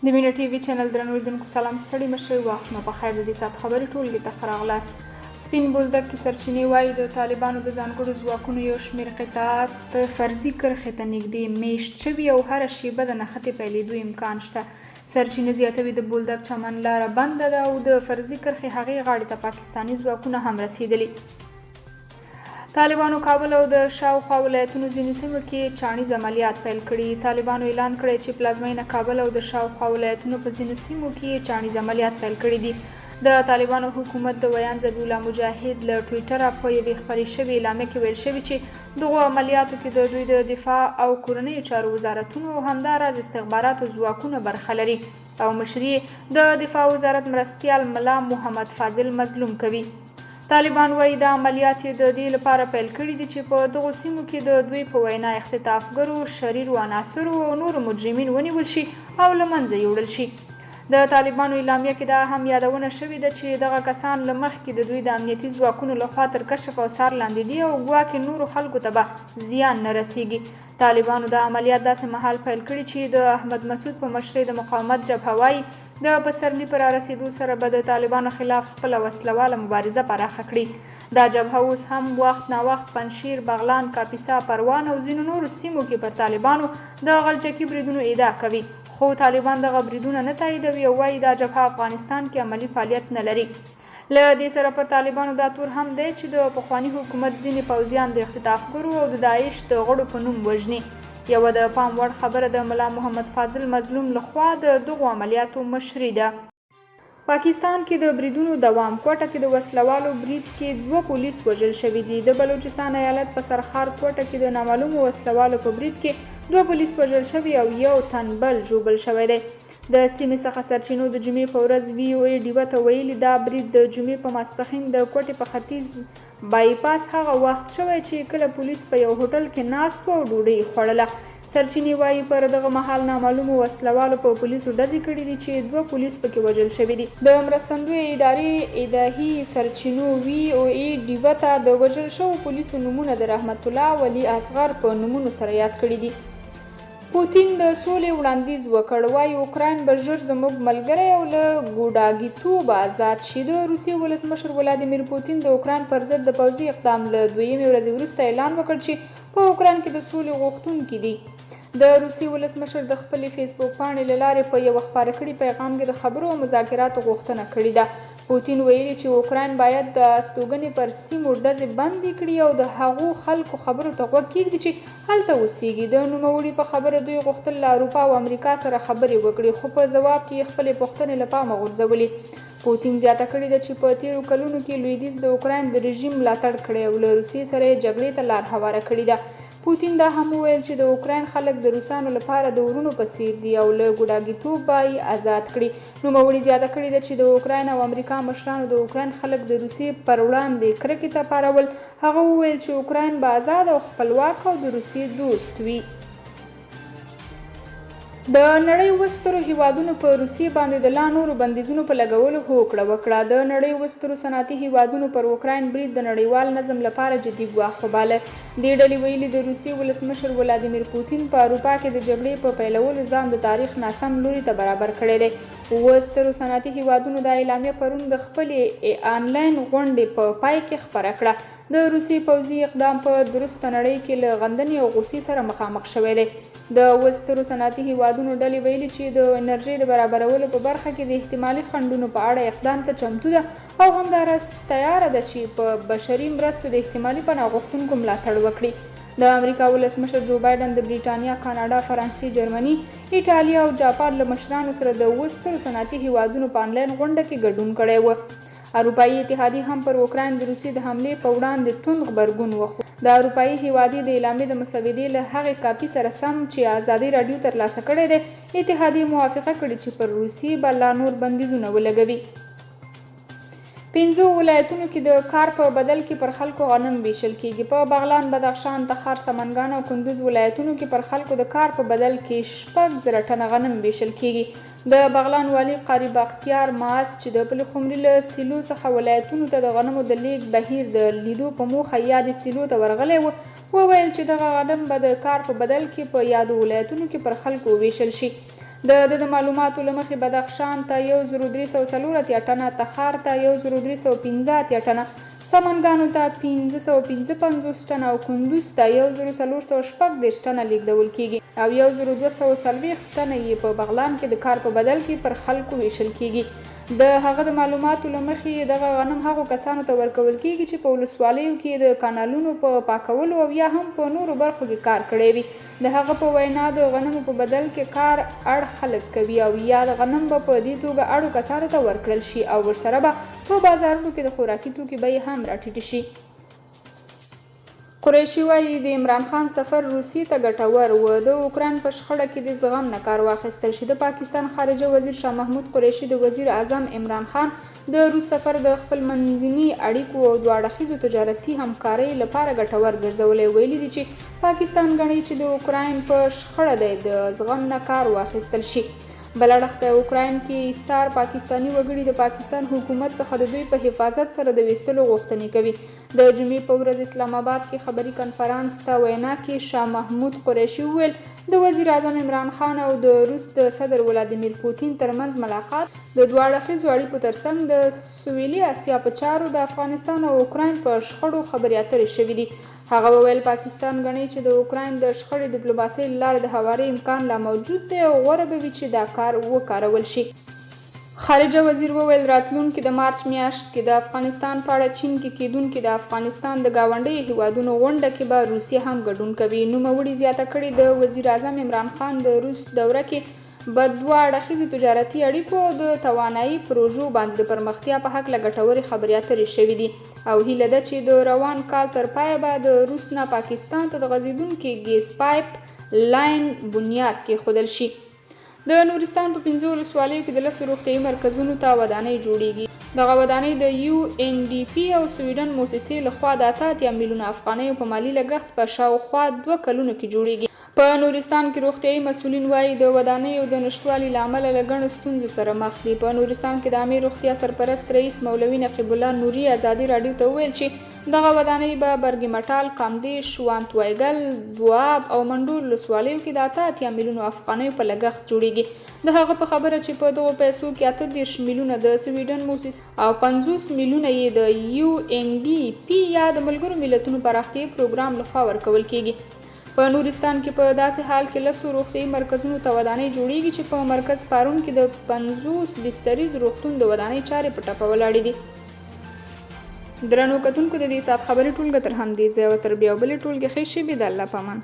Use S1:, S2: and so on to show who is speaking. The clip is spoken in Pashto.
S1: د مینه ټي وي چینل درنو لیدونکو سلام، ستړي مشئ، وخت مو په خیر. د دې ساعت خبري ټولګې ته ښه راغلاست. سپین بولدک کې سرچینې وایي د طالبانو د ځانګړو ځواکونو یو شمېر قطعات فرضي کرښې ته نږدې میشت شوي او هره شیبه د نښتې پیلېدو امکان شته. سرچینه زیاتوي د بولدک چمن لاره بنده ده او د فرضي کرښې هغې غاړې ته پاکستاني ځواکونه هم رسېدلي. طالبانو کابل او د شاوخوا ولایتونو ځینو سیمو کې چاڼیز عملیات پیل کړي. طالبانو اعلان کړی چې پلازمېنه کابل او د شاوخوا ولایتونو په ځینو سیمو کې یې چاڼیز عملیات پیل کړي دي. د طالبانو حکومت د ویاند ذبیح الله مجاهد له ټویټره په یوې خپرې شوې اعلامیه کې ویل شوي چې دغو عملیاتو کې د دوی د دفاع او کورنیو چارو وزارتونو او همداراز استخباراتو ځواکونه برخه لري او مشري یې د دفاع وزارت مرستیال ملا محمد فاضل مظلوم کوي. طالبان وايي، دا عملیات یې د دې لپاره پیل کړي دي چې په دغو سیمو کې د دوی په وینا اختطافګرو، شریرو عناصرو او نورو مجرمین ونیول شي او له منځه یوړل شي. د طالبانو اعلامیه کې دا هم یادونه شوې ده چې دغه کسان له مخکې د دوی د امنیتي ځواکونو له خوا تر کشف او څار لاندې دي او ګواکې نورو خلکو ته به زیان نه رسیږي. طالبانو دا عملیات داسې مهال پیل کړي چې د احمد مسعود په مشرۍ د مقاومت جبهه وايي، د پسرلي په رارسېدو سره به د طالبانو خلاف خپله وسله واله مبارزه پراخه کړي. دا جبهه اوس هم وخت ناوخت پنجشیر، بغلان، کاپیسا، پروان او ځینو نورو سیمو کې پر طالبانو د غلچکي بریدونو ادعا کوي، خو طالبان دغه بریدونه نه تاییدوي او وايي دا جبهه افغانستان کې عملي فعالیت نه لري. له دې سره پر طالبانو دا تور هم دی چې د پخواني حکومت ځینې پوځیان د اختطافګرو او د داعش د غړو په نوم وژني. یوه د پام وړ خبره د ملا محمد فاضل مظلوم له خوا د دغو عملیاتو مشري ده. پاکستان کې د بریدونو دوام، کوټه کې د وسلوالو برید کې دوه پولیس وژل شوي دي. د بلوچستان ایالت په سرښار کوټه کې د نامعلومو وسلوالو په برید کې دوه پولیس وژل شوي او یو تن بل ژوبل شوی دی. د سیمې څخه سرچینو د جمعې په ورځ وي او ای ډیوه ته ویلي، دا برید د جمعې په ماسپښین د کوټې په ختیځ بای پاس هغه وخت شوی چې کله پولیس په یو هوټل کې ناست وو او ډوډۍ یې خوړله. سرچینې وايي، پر دغه مهال نامعلومو وسله والو په پولیسو ډزې کړې دي چې دوه پولیس پکې وژل شوي دي. د مرستندویه ادارې ایدهي سرچینو وي او ای ډیوه ته د وژل شوو پولیسو نومونه د رحمت الله او علي اصغر په نومونو سره یاد کړي دي. پوتین د سولې وړاندیز وکړ، وايي اوکراین به ژر زموږ ملګری او له ګوډاګیتوبه ازاد شي. د روسیې ولسمشر ولادیمیر پوتین د اوکراین پر ضد د پوځي اقدام له دویمې ورځې وروسته اعلان وکړ چې په اوکراین کې د سولې غوښتونکي دي. د روسیې ولسمشر د خپلې فیسبوک پاڼې له لارې په یوه خپاره کړي پیغام کې د خبرو او مذاکراتو غوښتنه کړې ده. پوتین ویلي چې اوکراین باید د استوګنې پر سیمو ډزې بندې کړي او د هغو خلکو خبرو ته غوږ کېږدي چې هلته اوسېږي. د نوموړي په خبره دوی غوښتل له اروپا او امریکا سره خبرې وکړي، خو په ځواب کې یې خپلې پوښتنې له پامه غورځولي. پوتین زیاته کړې ده چې په تېرو کلونو کې لویدیځ د اوکراین د رژیم ملاتړ کړی او له روسیې سره یې جګړې ته لار هواره کړې ده. پوتین دا هم وویل چې د اوکراین خلک د روسانو لپاره د وروڼو په څېر دي او له ګوډاګیتوب به یې ازاد کړي. نوموړي زیاته کړې ده چې د اوکراین او امریکا مشرانو د اوکراین خلک د روسیې پر وړاندې کرکې ته پارول. هغه وویل چې اوکراین به ازاد او خپلواک او د روسیې دوست وي. د نړۍ اووه سترو هیوادونو په روسیې باندې د لا نورو بندیزونو په لګولو هوکړه وکړه. د نړۍ اووه سترو صنعتي هیوادونو پر اوکراین برید د نړیوال نظم لپاره جدي ګواښ وباله. دې ډلې ویلي، د روسیې ولسمشر ولادیمیر پوتین په اروپا کې د جګړې په پیلولو ځان د تاریخ ناسم لوري ته برابر کړی دی. اووه سترو صنعتي هیوادونو دا اعلامیه پرون د خپلې آنلاین غونډې په پای کې خپره کړه. د روسیې پوځي اقدام په درسته نړۍ کې له غندنې او غوسې سره مخامخ شوی دی. د اووه سترو صنعتي هیوادونو ډلې ویلي چې د انرژۍ د برابرولو په برخه کې د احتمالي خنډونو په اړه اقدام ته چمتو ده او همداراز تیاره ده چې په بشري مرستو د احتمالي پناه غوښتونکو ملاتړ وکړي. د امریکا ولسمشر جو بایډن د بریټانیا، کاناډا، فرانسې، جرمني، ایټالیا او جاپان له مشرانو سره د اووه سترو صنعتي هیوادونو په انلاین غونډه کې ګډون کړی و. اروپايي اتحادیې هم پر اوکراین د روسیې د حملې په وړاندې توند غبرګون وښود. د اروپايي هېوادې د اعلامیې د مسودې له هغې کاپي سره سم چې ازادۍ راډیو ترلاسه کړی دی، اتحادیې موافقه کړې چې پر روسیې به لا نور بندیزونه ولګوي. پنځو ولایتونو کې د کار په بدل کې پر خلکو غنم ویشل کېږي. په بغلان، بدخشان، تخار، سمنګان او کندوز ولایتونو کې پر خلکو د کار په بدل کې 6000 ټنه غنم ویشل کېږي. د بغلان والي قاري بختیار معاذ چې د پلخمري له سیلو څخه ولایتونو ته د غنمو د لېږد بهیر د لیدو په موخه یادې سیلو ته ورغلی و، وویل چې دغه غنم به د کار په بدل کې په یادو ولایتونو کې پر خلکو ووېشل شي. د ده د معلوماتو له مخې بدخشان ته 1384 ټنه، تخار ته 1385 ټنه، سمنګانو ته 555 ټنه او کندوز ته 1436 ټنه لېږدول کېږي او 1240 ټنه یې په بغلان کې د کار په بدل کې پر خلکو وېشل کېږي. د هغه د معلوماتو له مخې دغه غنم هغو کسانو ته ورکول کېږي چې په ولسوالیو کې یې د کانالونو په پاکولو او یا هم په نورو برخو کې کار کړی وي. د هغه په وینا د غنمو په بدل کې کار اړ خلک کوي او یاد غنم به په دې توګه اړو کسانو ته ورکړل شي او ورسره به په بازارونو کې د خوراکي توکي بیې هم راټیټې شي. قریشي وايي، د عمران خان سفر روسیې ته ګټور و، د اوکراین په شخړه کې دې زغم نه کار واخیستل شي. د پاکستان خارجه وزیر شاه محمود قریشي د وزیر اعظم عمران خان د روس سفر د خپل منځني اړیکو او دوه اړخیزو تجارتي همکارۍ لپاره ګټور ګرځولی ویلي دي چې پاکستان ګڼي چې د اوکراین په شخړه دی د زغم نه کار واخیستل شي. بل اړخ ته اوکراین کې ایسار پاکستاني وګړي د پاکستان حکومت څخه د دوی په حفاظت سره د ویستلو غوښتنې کوي. د جمعې په ورځ اسلام اباد کې خبري کنفرانس ته وینا کې شاه محمود قریشي وویل، د وزیراعظم عمران خان او د روس د صدر ولادیمیر پوتین ترمنځ ملاقات د دوه اړخیزو اړیکو ترڅنګ د سویلي اسیا په چارو، د افغانستان او اوکراین په شخړو خبرې اترې شوې دي. هغه وویل، پاکستان ګڼي چې د اوکراین د شخړې ډیپلوماسۍ له لارې د هوارۍ امکان لا موجود دی او غوره به وي چې دا کار وکارول شي. خارجه وزیر وویل، راتلونکې د مارچ میاشت کې د افغانستان په اړه چین کې کېدونکې د افغانستان د ګاونډیو هېوادونو غونډه کې به روسیه هم ګډون کوي. نوموړي زیاته کړې، د وزیراعظم عمران خان د روس دوره کې به دوه اړخیزې تجارتي اړیکو او د توانایي پروژو باندې د پرمختیا په هکله ګټورې خبرې اترې شوې دي او هیله ده چې د روان کال تر پایه به د روس نه پاکستان ته د غځېدونکي ګیس پایپ لاین بنیاد کېښودل شي. د نورستان په پنځو ولسوالیو کې د لسو روغتیايي مرکزونو ته ودانۍ جوړېږي. دغه ودانۍ د یو این ډي پي او سویډن موسسې له خوا د 88 میلیونه افغانیو په مالي لګښت په شاوخوا دوه کلونو کې جوړېږي. په نورستان کې روغتیايي مسؤلین وايي، د ودانیو د نشتوالي له امله له ګڼو ستونزو سره مخ دي. په نورستان کې د عامې روغتیا سرپرست رئیس مولوي نقیب الله نوري ازادي راډیو ته وویل چې دغه ودانۍ به برګي مټال، کامدېش، وانت وایګل، دواب او منډول ولسوالیو کې د 88 میلیونو افغانیو په لګښت جوړېږي. د هغه په خبره چې په دغو پیسو کې 38 میلیونه د سویډن موسسې او 50 میلیونه یې د یو این ډي پي یا د ملګرو ملتونو پراختیايي پروګرام له خوا ورکول کېږي. په نورستان کې په داسې حال کې لسو روغتیايي مرکزونو ته ودانۍ جوړېږي چې په مرکز پارون کې د 50 بستریز روغتون د ودانۍ چارې په ټپه ولاړې دي. درنو کتونکو د دې ساعت خبري ټولګه تر همدې ځایه وه، تر بیا بلې ټولګې ښې شېبې د الله په امان.